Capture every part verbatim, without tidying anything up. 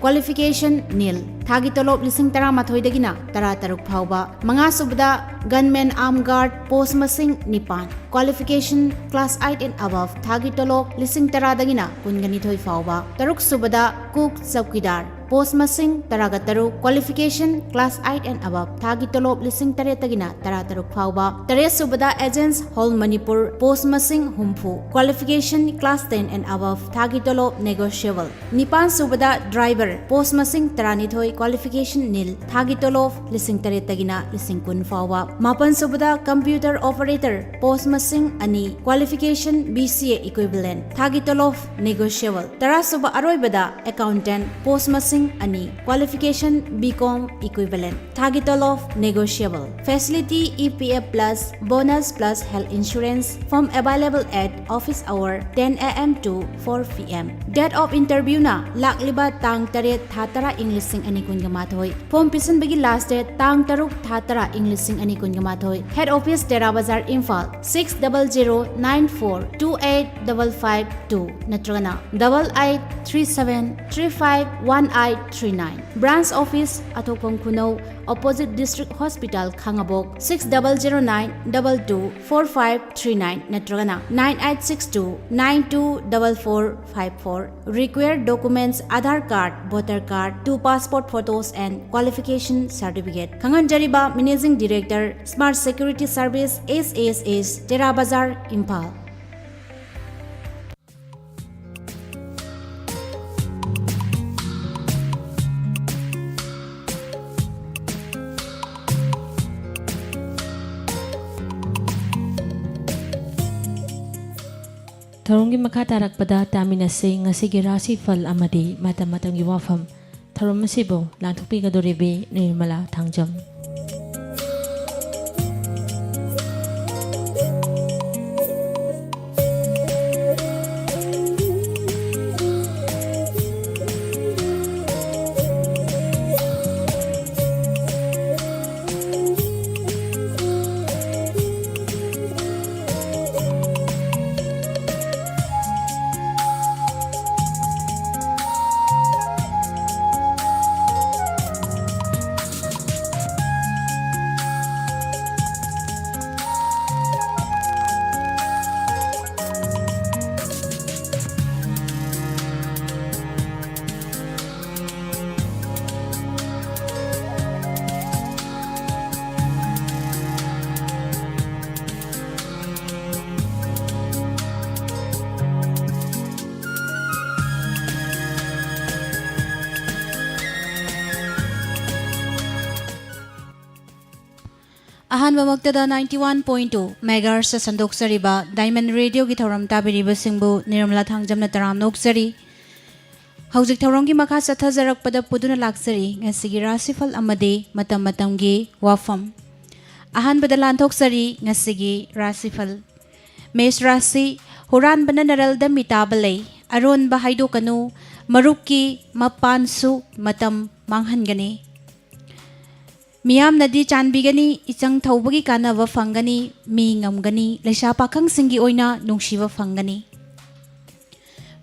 Qualification nil, ꯊꯥꯒꯤ ꯇꯣꯂꯣꯞ ꯂꯤꯁꯤꯡ ꯇꯔꯥꯃꯥꯊꯣꯏꯗꯒꯤꯅ ꯇꯔꯥꯇꯔꯨꯛ ꯐꯥꯎꯕ꯫ ꯃꯉꯥ ꯁꯨꯕꯗ gunmen armed guard, post ꯃꯁꯤꯡ ꯅꯤꯄꯥꯟ, qualification class eight and above, ꯊꯥꯒꯤ ꯇꯣꯂꯣꯞ ꯂꯤꯁꯤꯡ ꯇꯔꯥꯗꯒꯤꯅ ꯀꯨꯟꯒ ꯅꯤꯊꯣꯏ ꯐꯥꯎꯕ꯫ ꯇꯔꯨꯛ ꯁꯨꯕꯗ cook chowkidar, post ꯃꯁꯤꯡ ꯇꯔꯥꯒ ꯇꯔꯨꯛ, qualification class eight and above, ꯊꯥꯒꯤ ꯇꯣꯂꯣꯞ ꯂꯤꯁꯤꯡ ꯇꯔꯦꯠꯇꯒꯤꯅ ꯇꯔꯥꯇꯔꯨꯛ ꯐꯥꯎꯕ꯫ ꯇꯔꯦꯠ ꯁꯨꯕꯗ agents, whole Manipur, post ꯃꯁꯤꯡ ꯍꯨꯝꯐꯨ, qualification class ten and above, ꯊꯥꯒꯤ ꯇꯣꯂꯣꯞ negotiable꯫ ꯅꯤꯄꯥꯟ ꯁꯨꯕꯗ driver, post ꯃꯁꯤꯡ ꯇꯔꯥꯅꯤꯊꯣꯏ, qualification nil, ꯊꯥꯒꯤ ꯇꯣꯂꯣꯞ ꯂꯤꯁꯤꯡ ꯇꯔꯦꯠꯇꯒꯤꯅ ꯂꯤꯁꯤꯡ ꯀꯨꯟ ꯐꯥꯎꯕ꯫ ꯃꯥꯄꯟ ꯁꯨꯕꯗ computer operator, post ꯃꯁꯤꯡ ꯑꯅꯤ, qualification B C A equivalent, ꯊꯥꯒꯤ ꯇꯣꯂꯣꯞ negotiable꯫ ꯇꯔꯥ ꯁꯨꯕ ꯑꯔꯣꯏꯕꯗ accountant, post ꯃꯁꯤꯡ ꯑꯅꯤ, qualification B Com equivalent, ꯊꯥꯒꯤ ꯇꯣꯂꯣꯞ negotiable꯫ Facility E P F plus, bonus plus health insurance, form available at office hour ten A M to four P M. Date of interview ꯅ ꯂꯥꯛꯂꯤꯕ ꯇꯥꯡ ꯇꯔꯦꯠ ꯊꯥ ꯇꯔꯥ ꯏꯪ ꯂꯤꯁꯤꯡ ꯑꯅꯤ ꯀꯨꯟꯒ ꯃꯥꯊꯣꯏ꯫ Form ꯄꯤꯁꯤꯟꯕꯒꯤ last date ꯇꯥꯡ ꯇꯔꯨꯛ ꯊꯥ ꯇꯔꯥ ꯏꯪ ꯂꯤꯁꯤꯡ ꯑꯅꯤ ꯀꯨꯟꯒ ꯃꯥꯊꯣꯏ꯫ Head office, ꯇꯦꯔꯥ ꯕꯖꯥꯔ, Imphal, six double zero nine four two eight double five two ꯅꯠꯇ꯭ꯔꯒꯅ double eight three seven three five one eight three nine꯫ Branch office, ꯑꯊꯣꯛꯐꯝ ꯈꯨꯅꯧ, opposite District Hospital, ꯈꯥꯉꯕꯣꯛ, six double zero nine double two four five three nine ꯅꯠꯇ꯭ꯔꯒꯅ nine eight six two nine two double four five four꯫ Required documents: Aadhaar card, voter card, two passport photos and qualification certificate꯫ ꯈꯪꯍꯟꯖꯔꯤꯕ Managing Director, Smart Security Service, S S S, ꯇꯦꯔꯥ ꯕꯖꯥꯔ, ꯏꯝꯐꯥꯜ꯫ ꯊꯧꯔꯝꯒꯤ ꯃꯈꯥ ꯇꯥꯔꯛꯄꯗ ꯇꯥꯃꯤꯟꯅꯁꯤ ꯉꯁꯤꯒꯤ ꯔꯥꯁꯤꯐꯜ ꯑꯃꯗꯤ ꯃꯇꯝ ꯃꯇꯝꯒꯤ ꯋꯥꯐꯝ꯫ ꯊꯧꯔꯝ ꯑꯁꯤꯕꯨ ꯂꯥꯡꯊꯣꯛꯄꯤꯒꯗꯧꯔꯤꯕꯤ Nirmala Thangjam. ꯑꯍꯥꯟꯕꯃꯛꯇꯗ ninety one point two megahertz ꯁꯟꯗꯣꯛꯆꯔꯤꯕ Diamond Radio ꯒꯤ ꯊꯧꯔꯝ ꯇꯥꯕꯤꯔꯤꯕꯁꯤꯡꯕꯨ ꯅꯤꯔꯃꯂꯥ ꯊꯥꯡꯖꯝꯅ ꯇꯔꯥꯝꯅ ꯑꯣꯛꯆꯔꯤ꯫ ꯍꯧꯖꯤꯛ ꯊꯧꯔꯝꯒꯤ ꯃꯈꯥ ꯆꯠꯊꯖꯔꯛꯄꯗ ꯄꯨꯗꯨꯅ ꯂꯥꯛꯆꯔꯤ ꯉꯁꯤꯒꯤ ꯔꯥꯁꯤꯐꯜ ꯑꯃꯗꯤ ꯃꯇꯝ ꯃꯇꯝꯒꯤ ꯋꯥꯐꯝ꯫ ꯑꯍꯥꯟꯕꯗ ꯂꯥꯟꯊꯣꯛꯆꯔꯤ ꯉꯁꯤꯒꯤ ꯔꯥꯁꯤꯐꯜ꯫ ꯃꯦꯁ ꯔꯥꯁꯤ, ꯍꯨꯔꯥꯟꯕꯅ ꯅꯔꯜꯗ ꯃꯤꯇꯥꯕ ꯂꯩ, ꯑꯔꯣꯟꯕ ꯍꯥꯏꯗꯣꯛꯀꯅꯨ, ꯃꯔꯨꯞꯀꯤ ꯃꯄꯥꯟꯁꯨ ꯃꯇꯝ ꯃꯥꯡꯍꯟꯒꯅꯤ꯫ ꯃꯤꯌꯥꯝꯅꯗꯤ ꯆꯥꯟꯕꯤꯒꯅꯤ, ꯏꯆꯪ ꯊꯧꯕꯒꯤ ꯀꯥꯟꯅꯕ ꯐꯪꯒꯅꯤ, ꯃꯤ ꯉꯝꯒꯅꯤ, ꯂꯩꯁꯥ ꯄꯥꯈꯪꯁꯤꯡꯒꯤ ꯑꯣꯏꯅ ꯅꯨꯡꯁꯤꯕ ꯐꯪꯒꯅꯤ꯫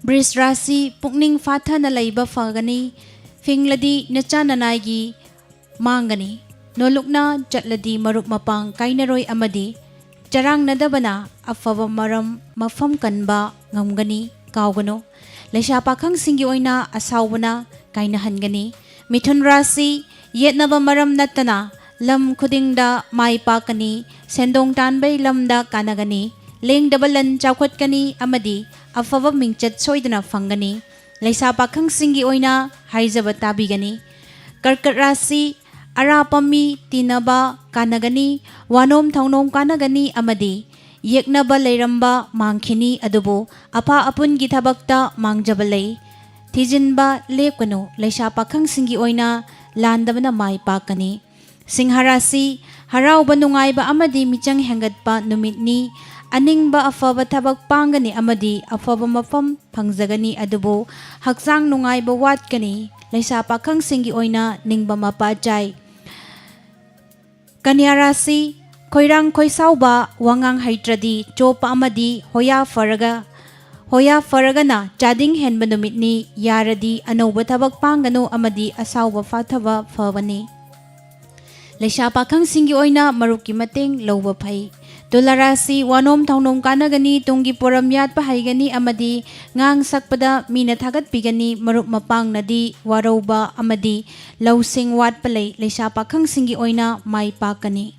ꯕ꯭ꯔꯤꯖ ꯔꯥꯁꯤ, ꯄꯨꯛꯅꯤꯡ ꯐꯥꯊꯅ ꯂꯩꯕ ꯐꯒꯅꯤ, ꯐꯤꯡꯂꯗꯤ ꯅꯆꯥ ꯅꯅꯥꯏꯒꯤ ꯃꯥꯡꯒꯅꯤ, ꯅꯣꯂꯨꯛꯅ ꯆꯠꯂꯗꯤ ꯃꯔꯨꯞ ꯃꯄꯥꯡ ꯀꯥꯏꯅꯔꯣꯏ ꯑꯃꯗꯤ ꯆꯔꯥꯡꯅꯗꯕꯅ ꯑꯐꯕ ꯃꯔꯝ ꯃꯐꯝ ꯀꯟꯕ ꯉꯝꯒꯅꯤ, ꯀꯥꯎꯒꯅꯨ꯫ ꯂꯩꯁꯥ ꯄꯥꯈꯪꯁꯤꯡꯒꯤ ꯑꯣꯏꯅ ꯑꯁꯥꯎꯕꯅ ꯀꯥꯏꯅꯍꯟꯒꯅꯤ꯫ ꯃꯤꯊꯨꯟ ꯔꯥꯁꯤ, ꯌꯦꯠꯅꯕ ꯃꯔꯝ ꯅꯠꯇꯅ ꯂꯝ ꯈꯨꯗꯤꯡꯗ ꯃꯥꯏ ꯄꯥꯛꯀꯅꯤ, ꯁꯦꯟꯗꯣꯡ ꯇꯥꯟꯕꯩ ꯂꯝꯗ ꯀꯥꯟꯅꯒꯅꯤ, ꯂꯦꯡꯗꯕ ꯂꯟ ꯆꯥꯎꯈꯠꯀꯅꯤ ꯑꯃꯗꯤ ꯑꯐꯕ ꯃꯤꯡꯆꯠ ꯁꯣꯏꯗꯅ ꯐꯪꯒꯅꯤ꯫ ꯂꯩꯁꯥ ꯄꯥꯈꯪꯁꯤꯡꯒꯤ ꯑꯣꯏꯅ ꯍꯥꯏꯖꯕ ꯇꯥꯕꯤꯒꯅꯤ꯫ ꯀꯔꯀꯠ ꯔꯥꯁꯤ, ꯑꯔꯥꯞꯄ ꯃꯤ ꯇꯤꯟꯅꯕ ꯀꯥꯟꯅꯒꯅꯤ, ꯋꯥꯅꯣꯝ ꯊꯧꯅꯣꯝ ꯀꯥꯟꯅꯒꯅꯤ ꯑꯃꯗꯤ ꯌꯦꯛꯅꯕ ꯂꯩꯔꯝꯕ ꯃꯥꯡꯈꯤꯅꯤ, ꯑꯗꯨꯕꯨ ꯑꯐ ꯑꯄꯨꯟꯒꯤ ꯊꯕꯛꯇ ꯃꯥꯡꯖꯕ ꯂꯩ꯫ ꯊꯤꯖꯤꯟꯕ ꯂꯦꯞꯀꯅꯨ, ꯂꯩꯁꯥ ꯄꯥꯈꯪꯁꯤꯡꯒꯤ ꯑꯣꯏꯅ ꯂꯥꯟꯗꯕꯅ ꯃꯥꯏ ꯄꯥꯛꯀꯅꯤ꯫ ꯁꯤꯡꯍ ꯔꯥꯁꯤ, ꯍꯔꯥꯎꯕ ꯅꯨꯡꯉꯥꯏꯕ ꯑꯃꯗꯤ ꯃꯤꯆꯪ ꯍꯦꯟꯒꯠꯄ ꯅꯨꯃꯤꯠꯅꯤ꯫ ꯑꯅꯤꯡꯕ ꯑꯐꯕ ꯊꯕꯛ ꯄꯥꯡꯒꯅꯤ ꯑꯃꯗꯤ ꯑꯐꯕ ꯃꯐꯝ ꯐꯪꯖꯒꯅꯤ, ꯑꯗꯨꯕꯨ ꯍꯛꯆꯥꯡ ꯅꯨꯡꯉꯥꯏꯕ ꯋꯥꯠꯀꯅꯤ꯫ ꯂꯩꯁꯥ ꯄꯥꯈꯪꯁꯤꯡꯒꯤ ꯑꯣꯏꯅ ꯅꯤꯡꯕ ꯃꯄꯥ ꯆꯥꯏ꯫ ꯀꯟꯌꯥ ꯔꯥꯁꯤ, ꯈꯣꯏꯔꯥꯡ ꯈꯣꯏꯁꯥꯎꯕ, ꯋꯥꯉꯥꯡ ꯍꯩꯇ꯭ꯔꯗꯤ ꯆꯣꯞꯄ ꯑꯃꯗꯤ ꯍꯣꯌꯥ ꯐꯔꯒ, ꯍꯣꯌꯥ ꯐꯔꯒꯅ ꯆꯥꯗꯤꯡ ꯍꯦꯟꯕ ꯅꯨꯃꯤꯠꯅꯤ꯫ ꯌꯥꯔꯗꯤ ꯑꯅꯧꯕ ꯊꯕꯛ ꯄꯥꯡꯒꯅꯨ ꯑꯃꯗꯤ ꯑꯁꯥꯎꯕ ꯐꯥꯊꯕ ꯐꯕꯅꯤ꯫ ꯂꯩꯁꯥ ꯄꯥꯈꯪꯁꯤꯡꯒꯤ ꯑꯣꯏꯅ ꯃꯔꯨꯞꯀꯤ ꯃꯇꯦꯡ ꯂꯧꯕ ꯐꯩ꯫ ꯇꯨꯂꯥ ꯔꯥꯁꯤ, ꯋꯥꯅꯣꯝ ꯊꯧꯅꯣꯝ ꯀꯥꯟꯅꯒꯅꯤ, ꯇꯨꯡꯒꯤ ꯄꯣꯔꯝ ꯌꯥꯠꯄ ꯍꯩꯒꯅꯤ ꯑꯃꯗꯤ ꯉꯥꯡ ꯁꯛꯄꯗ ꯃꯤꯅ ꯊꯥꯒꯠꯄꯤꯒꯅꯤ꯫ ꯃꯔꯨꯞ ꯃꯄꯥꯡꯅꯗꯤ ꯋꯥꯔꯧꯕ ꯑꯃꯗꯤ ꯂꯧꯁꯤꯡ ꯋꯥꯠꯄ ꯂꯩ꯫ ꯂꯩꯁꯥ ꯄꯥꯈꯪꯁꯤꯡꯒꯤ ꯑꯣꯏꯅ ꯃꯥꯏ ꯄꯥꯛꯀꯅꯤ꯫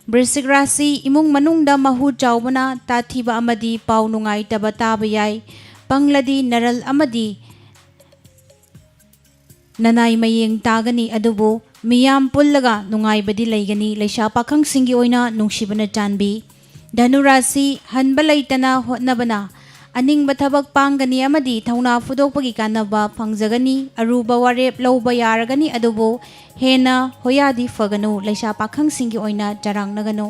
ꯕ꯭ꯔꯤꯁꯤꯛ ꯔꯥꯁꯤ, ꯏꯃꯨꯡ ꯃꯅꯨꯡꯗ ꯃꯍꯨ ꯆꯥꯎꯕꯅ ꯇꯥꯊꯤꯕ ꯑꯃꯗꯤ ꯄꯥꯎ ꯅꯨꯡꯉꯥꯏꯇꯕ ꯇꯥꯕ ꯌꯥꯏ꯫ ꯄꯪꯂꯗꯤ ꯅꯔꯜ ꯑꯃꯗꯤ ꯅꯅꯥꯏ ꯃꯌꯦꯡ ꯇꯥꯒꯅꯤ, ꯑꯗꯨꯕꯨ ꯃꯤꯌꯥꯝ ꯄꯨꯜꯂꯒ ꯅꯨꯡꯉꯥꯏꯕꯗꯤ ꯂꯩꯒꯅꯤ꯫ ꯂꯩꯁꯥ ꯄꯥꯈꯪꯁꯤꯡꯒꯤ ꯑꯣꯏꯅ ꯅꯨꯡꯁꯤꯕꯅ ꯆꯥꯟꯕꯤ꯫ ꯙꯅꯨ ꯔꯥꯁꯤ, ꯍꯟꯕ ꯂꯩꯇꯅ ꯍꯣꯠꯅꯕꯅ ꯑꯅꯤꯡꯕ ꯊꯕꯛ ꯄꯥꯡꯒꯅꯤ ꯑꯃꯗꯤ ꯊꯧꯅꯥ ꯐꯨꯗꯣꯛꯄꯒꯤ ꯀꯥꯟꯅꯕ ꯐꯪꯖꯒꯅꯤ꯫ ꯑꯔꯨꯕ ꯋꯥꯔꯦꯞ ꯂꯧꯕ ꯌꯥꯔꯒꯅꯤ, ꯑꯗꯨꯕꯨ ꯍꯦꯟꯅ ꯍꯣꯌꯥꯗꯤ ꯐꯒꯅꯨ꯫ ꯂꯩꯁꯥ ꯄꯥꯈꯪꯁꯤꯡꯒꯤ ꯑꯣꯏꯅ ꯆꯔꯥꯡꯅꯒꯅꯨ꯫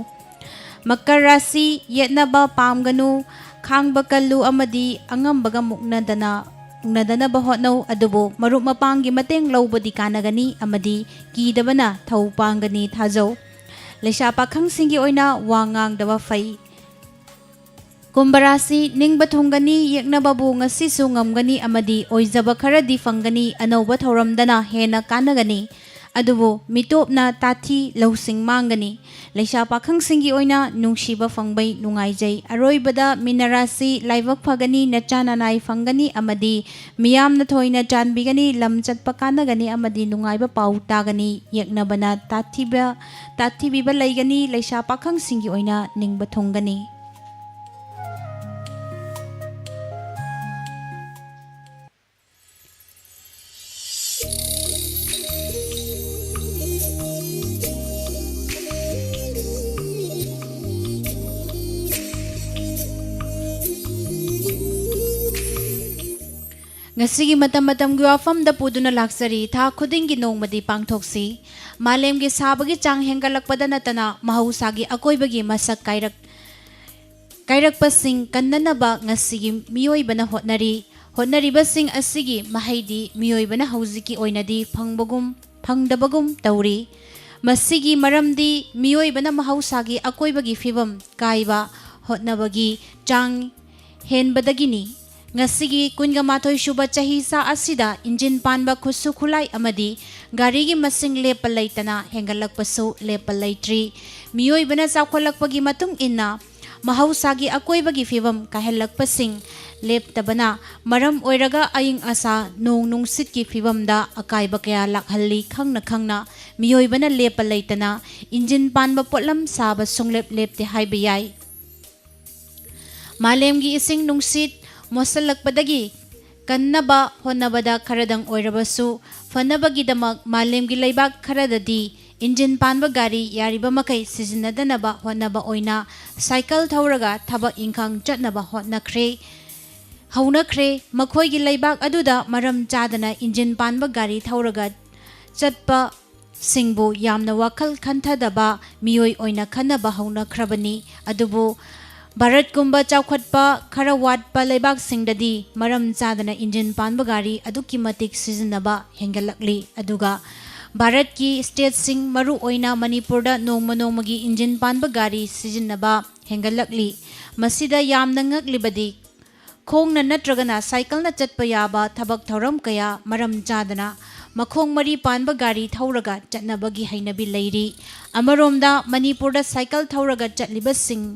ꯃꯀꯔ ꯔꯥꯁꯤ, ꯌꯦꯠꯅꯕ ꯄꯥꯝꯒꯅꯨ꯫ ꯈꯥꯡꯕ ꯀꯜꯂꯨ ꯑꯃꯗꯤ ꯑꯉꯝꯕꯒ ꯃꯨꯛꯅꯗꯅ, ꯃꯨꯛꯅꯗꯅꯕ ꯍꯣꯠꯅꯧ, ꯑꯗꯨꯕꯨ ꯃꯔꯨꯞ ꯃꯄꯥꯡꯒꯤ ꯃꯇꯦꯡ ꯂꯧꯕꯗꯤ ꯀꯥꯟꯅꯒꯅꯤ ꯑꯃꯗꯤ ꯀꯤꯗꯕꯅ ꯊꯧ ꯄꯥꯡꯒꯅꯤ꯫ ꯊꯥꯖꯧ꯫ ꯂꯩꯁꯥ ꯄꯥꯈꯪꯁꯤꯡꯒꯤ ꯑꯣꯏꯅ ꯋꯥ ꯉꯥꯡꯗꯕ ꯐꯩ꯫ ꯀꯨꯝꯚ ꯔꯥꯁꯤ, ꯅꯤꯡꯕ ꯊꯨꯡꯒꯅꯤ, ꯌꯦꯛꯅꯕꯕꯨ ꯉꯁꯤꯁꯨ ꯉꯝꯒꯅꯤ ꯑꯃꯗꯤ ꯑꯣꯏꯖꯕ ꯈꯔꯗꯤ ꯐꯪꯒꯅꯤ꯫ ꯑꯅꯧꯕ ꯊꯧꯔꯝꯗꯅ ꯍꯦꯟꯅ ꯀꯥꯟꯅꯒꯅꯤ, ꯑꯗꯨꯕꯨ ꯃꯤꯇꯣꯞꯅ ꯇꯥꯊꯤ ꯂꯧꯁꯤꯡ ꯃꯥꯡꯒꯅꯤ꯫ ꯂꯩꯁꯥ ꯄꯥꯈꯪꯁꯤꯡꯒꯤ ꯑꯣꯏꯅ ꯅꯨꯡꯁꯤꯕ ꯐꯪꯕꯩ ꯅꯨꯡꯉꯥꯏꯖꯩ꯫ ꯑꯔꯣꯏꯕꯗ ꯃꯤꯅ ꯔꯥꯁꯤ, ꯂꯥꯏꯕꯛ ꯐꯒꯅꯤ, ꯅꯆꯥ ꯅꯅꯥꯏ ꯐꯪꯒꯅꯤ ꯑꯃꯗꯤ ꯃꯤꯌꯥꯝꯅ ꯊꯣꯏꯅ ꯆꯥꯟꯕꯤꯒꯅꯤ꯫ ꯂꯝ ꯆꯠꯄ ꯀꯥꯟꯅꯒꯅꯤ ꯑꯃꯗꯤ ꯅꯨꯡꯉꯥꯏꯕ ꯄꯥꯎ ꯇꯥꯒꯅꯤ꯫ ꯌꯦꯛꯅꯕꯅ ꯇꯥꯊꯤꯕ, ꯇꯥꯊꯤꯕꯤꯕ ꯂꯩꯒꯅꯤ꯫ ꯂꯩꯁꯥ ꯄꯥꯈꯪꯁꯤꯡꯒꯤ ꯑꯣꯏꯅ ꯅꯤꯡꯕ ꯊꯨꯡꯒꯅꯤ꯫ ꯉꯁꯤꯒꯤ ꯃꯇꯝ ꯃꯇꯝꯒꯤ ꯋꯥꯐꯝꯗ ꯄꯨꯗꯨꯅ ꯂꯥꯛꯆꯔꯤ꯫ ꯊꯥ ꯈꯨꯗꯤꯡꯒꯤ ꯅꯣꯡꯃꯗꯤ ꯄꯥꯡꯊꯣꯛꯁꯤ꯫ ꯃꯥꯂꯦꯝꯒꯤ ꯁꯥꯕꯒꯤ ꯆꯥꯡ ꯍꯦꯟꯒꯠꯂꯛꯄꯗ ꯅꯠꯇꯅ ꯃꯍꯧꯁꯥꯒꯤ ꯑꯀꯣꯏꯕꯒꯤ ꯃꯁꯛ ꯀꯥꯏꯔꯛ-, ꯀꯥꯏꯔꯛꯄꯁꯤꯡ ꯀꯟꯅꯅꯕ ꯉꯁꯤꯒꯤ ꯃꯤꯑꯣꯏꯕꯅ ꯍꯣꯠꯅꯔꯤ꯫ ꯍꯣꯠꯅꯔꯤꯕꯁꯤꯡ ꯑꯁꯤꯒꯤ ꯃꯍꯩꯗꯤ ꯃꯤꯑꯣꯏꯕꯅ ꯍꯧꯖꯤꯛꯀꯤ ꯑꯣꯏꯅꯗꯤ ꯐꯪꯕꯒꯨꯝ, ꯐꯪꯗꯕꯒꯨꯝ ꯇꯧꯔꯤ꯫ ꯃꯁꯤꯒꯤ ꯃꯔꯝꯗꯤ ꯃꯤꯑꯣꯏꯕꯅ ꯃꯍꯧꯁꯥꯒꯤ ꯑꯀꯣꯏꯕꯒꯤ ꯐꯤꯕꯝ ꯀꯥꯏꯕ ꯍꯣꯠꯅꯕꯒꯤ ꯆꯥꯡ ꯍꯦꯟꯕꯗꯒꯤꯅꯤ꯫ ꯉꯁꯤꯒꯤ ꯀꯨꯟꯒ ꯃꯥꯊꯣꯏ ꯁꯨꯕ ꯆꯍꯤꯆꯥ ꯑꯁꯤꯗ ꯏꯟꯖꯤꯟ ꯄꯥꯟꯕ ꯈꯨꯠꯁꯨ ꯈꯨꯠꯂꯥꯏ ꯑꯃꯗꯤ ꯒꯥꯔꯤꯒꯤ ꯃꯁꯤꯡ ꯂꯦꯞꯄ ꯂꯩꯇꯅ ꯍꯦꯟꯒꯠꯂꯛꯄꯁꯨ ꯂꯦꯞꯄ ꯂꯩꯇ꯭ꯔꯤ꯫ ꯃꯤꯑꯣꯏꯕꯅ ꯆꯥꯎꯈꯠꯂꯛꯄꯒꯤ ꯃꯇꯨꯡ ꯏꯟꯅ ꯃꯍꯧꯁꯥꯒꯤ ꯑꯀꯣꯏꯕꯒꯤ ꯐꯤꯕꯝ ꯀꯥꯏꯍꯜꯂꯛꯄꯁꯤꯡ ꯂꯦꯞꯇꯕꯅ ꯃꯔꯝ ꯑꯣꯏꯔꯒ ꯑꯏꯪ ꯑꯁꯥ, ꯅꯣꯡ ꯅꯨꯡꯁꯤꯠꯀꯤ ꯐꯤꯕꯝꯗ ꯑꯀꯥꯏꯕ ꯀꯌꯥ ꯂꯥꯛꯍꯜꯂꯤ꯫ ꯈꯪꯅ ꯈꯪꯅ ꯃꯤꯑꯣꯏꯕꯅ ꯂꯦꯞꯄ ꯂꯩꯇꯅ ꯏꯟꯖꯤꯟ ꯄꯥꯟꯕ ꯄꯣꯠꯂꯝ ꯁꯥꯕ ꯁꯨꯡꯂꯦꯞ ꯂꯦꯞꯇꯦ ꯍꯥꯏꯕ ꯌꯥꯏ꯫ ꯃꯥꯂꯦꯝꯒꯤ ꯏꯁꯤꯡ ꯅꯨꯡꯁꯤꯠ ꯃꯣꯠꯁꯤꯜꯂꯛꯄꯗꯒꯤ ꯀꯟꯅꯕ ꯍꯣꯠꯅꯕꯗ ꯈꯔꯗꯪ ꯑꯣꯏꯔꯕꯁꯨ ꯐꯅꯕꯒꯤꯗꯃꯛ ꯃꯥꯂꯦꯝꯒꯤ ꯂꯩꯕꯥꯛ ꯈꯔꯗꯗꯤ ꯏꯟꯖꯤꯟ ꯄꯥꯟꯕ ꯒꯥꯔꯤ ꯌꯥꯔꯤꯕ ꯃꯈꯩ ꯁꯤꯖꯤꯟꯅꯗꯅꯕ ꯍꯣꯠꯅꯕ ꯑꯣꯏꯅ ꯁꯥꯏꯀꯜ ꯊꯧꯔꯒ ꯊꯕꯛ ꯏꯪꯈꯥꯡ ꯆꯠꯅꯕ ꯍꯣꯠꯅꯈ꯭ꯔꯦ, ꯍꯧꯅꯈ꯭ꯔꯦ꯫ ꯃꯈꯣꯏꯒꯤ ꯂꯩꯕꯥꯛ ꯑꯗꯨꯗ ꯃꯔꯝ ꯆꯥꯗꯅ ꯏꯟꯖꯤꯟ ꯄꯥꯟꯕ ꯒꯥꯔꯤ ꯊꯧꯔꯒ ꯆꯠꯄ ꯁꯤꯡꯕꯨ ꯌꯥꯝꯅ ꯋꯥꯈꯜ ꯈꯟꯊꯗꯕ ꯃꯤꯑꯣꯏ ꯑꯣꯏꯅ ꯈꯟꯅꯕ ꯍꯧꯅꯈ꯭ꯔꯕꯅꯤ꯫ ꯑꯗꯨꯕꯨ ꯚꯥꯔꯠꯀꯨꯝꯕ ꯆꯥꯎꯈꯠꯄ ꯈꯔ ꯋꯥꯠꯄ ꯂꯩꯕꯥꯛꯁꯤꯡꯗꯗꯤ ꯃꯔꯝ ꯆꯥꯗꯅ ꯏꯟꯖꯤꯟ ꯄꯥꯟꯕ ꯒꯥꯔꯤ ꯑꯗꯨꯛꯀꯤ ꯃꯇꯤꯛ ꯁꯤꯖꯤꯟꯅꯕ ꯍꯦꯟꯒꯠꯂꯛꯂꯤ꯫ ꯑꯗꯨꯒ ꯚꯥꯔꯠꯀꯤ ꯁ꯭ꯇꯦꯠꯁꯤꯡ, ꯃꯔꯨꯑꯣꯏꯅ ꯃꯅꯤꯄꯨꯔꯗ, ꯅꯣꯡꯃ ꯅꯣꯡꯃꯒꯤ ꯏꯟꯖꯤꯟ ꯄꯥꯟꯕ ꯒꯥꯔꯤ ꯁꯤꯖꯤꯟꯅꯕ ꯍꯦꯟꯒꯠꯂꯛꯂꯤ꯫ ꯃꯁꯤꯗ ꯌꯥꯝꯅ ꯉꯛꯂꯤꯕꯗꯤ, ꯈꯣꯡꯅ ꯅꯠꯇ꯭ꯔꯒꯅ ꯁꯥꯏꯀꯜꯅ ꯆꯠꯄ ꯌꯥꯕ ꯊꯕꯛ ꯊꯧꯔꯝ ꯀꯌꯥ ꯃꯔꯝ ꯆꯥꯗꯅ ꯃꯈꯣꯡ ꯃꯔꯤ ꯄꯥꯟꯕ ꯒꯥꯔꯤ ꯊꯧꯔꯒ ꯆꯠꯅꯕꯒꯤ ꯍꯩꯅꯕꯤ ꯂꯩꯔꯤ꯫ ꯑꯃꯔꯣꯝꯗ, ꯃꯅꯤꯄꯨꯔꯗ ꯁꯥꯏꯀꯜ ꯊꯧꯔꯒ ꯆꯠꯂꯤꯕꯁꯤꯡ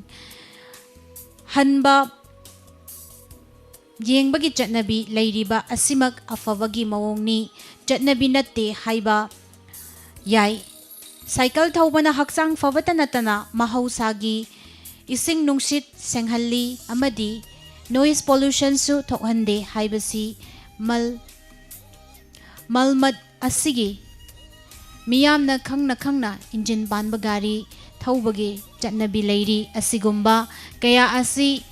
ꯍꯟꯕ ꯌꯦꯡꯕꯒꯤ ꯆꯠꯅꯕꯤ ꯂꯩꯔꯤꯕ ꯑꯁꯤꯃꯛ ꯑꯐꯕꯒꯤ ꯃꯑꯣꯡꯅꯤ, ꯆꯠꯅꯕꯤ ꯅꯠꯇꯦ ꯍꯥꯏꯕ ꯌꯥꯏ꯫ ꯁꯥꯏꯀꯜ ꯊꯧꯕꯅ ꯍꯛꯆꯥꯡ ꯐꯕꯇ ꯅꯠꯇꯅ ꯃꯍꯧꯁꯥꯒꯤ ꯏꯁꯤꯡ ꯅꯨꯡꯁꯤꯠ ꯁꯦꯡꯍꯜꯂꯤ ꯑꯃꯗꯤ noise pollutionꯁꯨ ꯊꯣꯛꯍꯟꯗꯦ ꯍꯥꯏꯕꯁꯤ ꯃꯜ-, ꯃꯜꯃꯠ ꯑꯁꯤꯒꯤ ꯃꯤꯌꯥꯝꯅ ꯈꯪꯅ ꯈꯪꯅ ꯏꯟꯖꯤꯟ ꯄꯥꯟꯕ ꯒꯥꯔꯤ ꯊꯧꯕꯒꯤ ꯆꯠꯅꯕꯤ ꯂꯩꯔꯤ꯫ ꯑꯁꯤꯒꯨꯝꯕ ꯀꯌꯥ ꯑꯁꯤ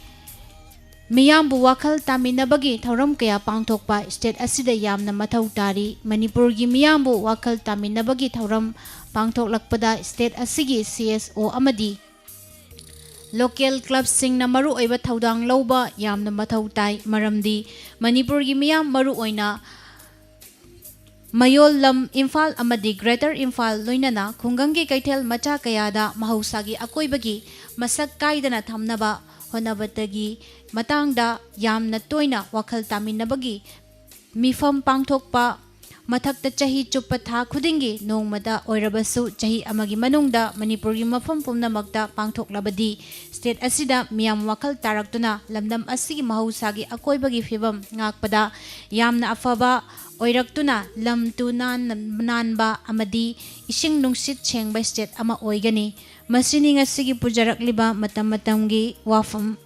ꯃꯤꯌꯥꯝꯕꯨ ꯋꯥꯈꯜ ꯇꯥꯃꯤꯟꯅꯕꯒꯤ ꯊꯧꯔꯝ ꯀꯌꯥ ꯄꯥꯡꯊꯣꯛꯄ ꯁ꯭ꯇꯦꯠ ꯑꯁꯤꯗ ꯌꯥꯝꯅ ꯃꯊꯧ ꯇꯥꯔꯤ꯫ ꯃꯅꯤꯄꯨꯔꯒꯤ ꯃꯤꯌꯥꯝꯕꯨ ꯋꯥꯈꯜ ꯇꯥꯃꯤꯟꯅꯕꯒꯤ ꯊꯧꯔꯝ ꯄꯥꯡꯊꯣꯛꯂꯛꯄꯗ ꯁ꯭ꯇꯦꯠ ꯑꯁꯤꯒꯤ CSO ꯑꯃꯗꯤ local clubꯁꯤꯡꯅ ꯃꯔꯨꯑꯣꯏꯕ ꯊꯧꯗꯥꯡ ꯂꯧꯕ ꯌꯥꯝꯅ ꯃꯊꯧ ꯇꯥꯏ꯫ ꯃꯔꯝꯗꯤ ꯃꯅꯤꯄꯨꯔꯒꯤ ꯃꯤꯌꯥꯝ, ꯃꯔꯨꯑꯣꯏꯅ ꯃꯌꯣꯜ ꯂꯝ ꯏꯝꯐꯥꯜ ꯑꯃꯗꯤ Greater ꯏꯝꯐꯥꯜ ꯂꯣꯏꯅꯅ ꯈꯨꯡꯒꯪꯒꯤ ꯀꯩꯊꯦꯜ ꯃꯆꯥ ꯀꯌꯥꯗ ꯃꯍꯧꯁꯥꯒꯤ ꯑꯀꯣꯏꯕꯒꯤ ꯃꯁꯛ ꯀꯥꯏꯗꯅ ꯊꯝꯅꯕ ꯍꯣꯠꯅꯕꯗꯒꯤ ꯃꯇꯥꯡꯗ ꯌꯥꯝꯅ ꯇꯣꯏꯅ ꯋꯥꯈꯜ ꯇꯥꯃꯤꯟꯅꯕꯒꯤ ꯃꯤꯐꯝ ꯄꯥꯡꯊꯣꯛꯄ, ꯃꯊꯛꯇ ꯆꯍꯤ ꯆꯨꯞꯄ ꯊꯥ ꯈꯨꯗꯤꯡꯒꯤ ꯅꯣꯡꯃꯗ ꯑꯣꯏꯔꯕꯁꯨ ꯆꯍꯤ ꯑꯃꯒꯤ ꯃꯅꯨꯡꯗ ꯃꯅꯤꯄꯨꯔꯒꯤ ꯃꯐꯝ ꯄꯨꯝꯅꯃꯛꯇ ꯄꯥꯡꯊꯣꯛꯂꯕꯗꯤ ꯁ꯭ꯇꯦꯠ ꯑꯁꯤꯗ ꯃꯤꯌꯥꯝ ꯋꯥꯈꯜ ꯇꯥꯔꯛꯇꯨꯅ ꯂꯝꯗꯝ ꯑꯁꯤꯒꯤ ꯃꯍꯧꯁꯥꯒꯤ ꯑꯀꯣꯏꯕꯒꯤ ꯐꯤꯕꯝ ꯉꯥꯛꯄꯗ ꯌꯥꯝꯅ ꯑꯐꯕ ꯑꯣꯏꯔꯛꯇꯨꯅ ꯂꯝ ꯇꯨ ꯅꯥꯟ-, ꯅꯥꯟꯕ ꯑꯃꯗꯤ ꯏꯁꯤꯡ ꯅꯨꯡꯁꯤꯠ ꯁꯦꯡꯕ ꯁ꯭ꯇꯦꯠ ꯑꯃ ꯑꯣꯏꯒꯅꯤ꯫ ꯃꯁꯤꯅꯤ ꯉꯁꯤꯒꯤ ꯄꯨꯖꯔꯛꯂꯤꯕ ꯃꯇꯝ ꯃꯇꯝꯒꯤ ꯋꯥꯐꯝ꯫